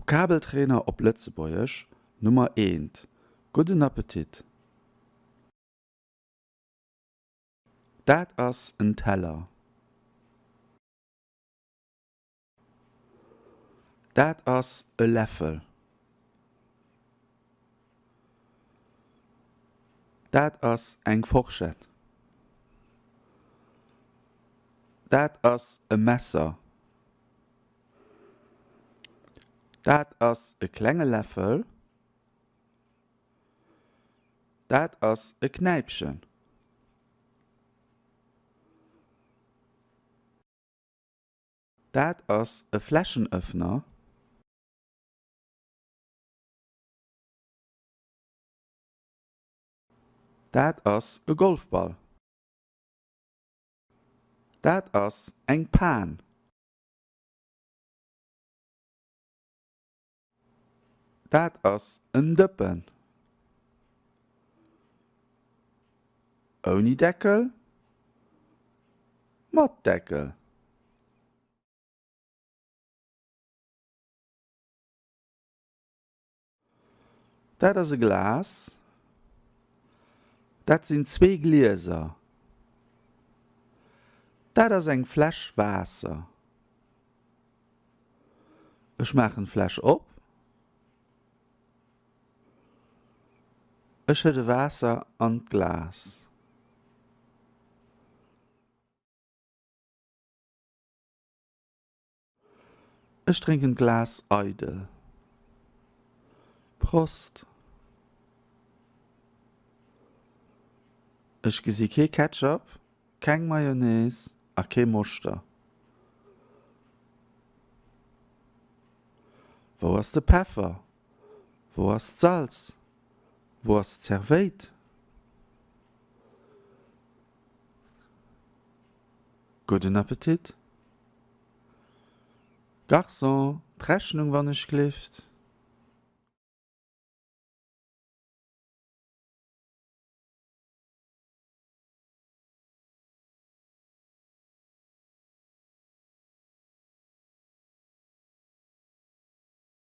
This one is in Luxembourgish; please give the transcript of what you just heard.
Vokabeltrainer op Lëtzebuergesch, Nummer eent. Gudden Appetit! Dat ass en Teller. Dat ass e Läffel. Dat ass eng Forschett. Dat ass e Messer. Dat ass e klenge Läffel. Dat ass e Knäipchen. Dat ass e Fläschenöffner. Dat ass e Golfball. Dat ass eng Pan. Dat ass en Dëppen. Ouni Deckel? Mat Deckel. Dat ass e Glas. Dat sinn zwee Glieser. Dat ass eng Fläsch Waasser. Ech maachen d'Fläsch op. Ech schëdde Waasser an d'Glas. Ech drénken d'Glas eidel. Prost! Ech gesi kee Ketchup, keng Mayonnaise a kee Moschter. Wou ass de Peffer? Wou ass d'Salz? Wou ass d'Zerwéit? Gudden Appetit! Garçon, d'Rechnung wann ech glift.